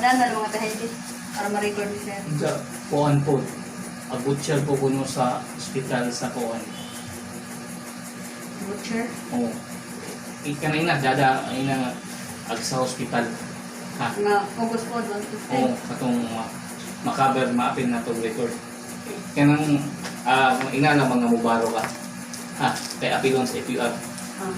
Daan na lang mga tahedi para ma-record ni sir. Sa kuan po. A butcher po kuno sa ospital sa kuan. Butcher. Oo. Ika na ina, dada, ay na ag sa hospital. Ha? Nga August po, 1 to Oo, 10. katong makaber, maapil na tong record. Kanang, ina lang mga mubaro ka. Ha? Kay apilon sa FUR. Ah.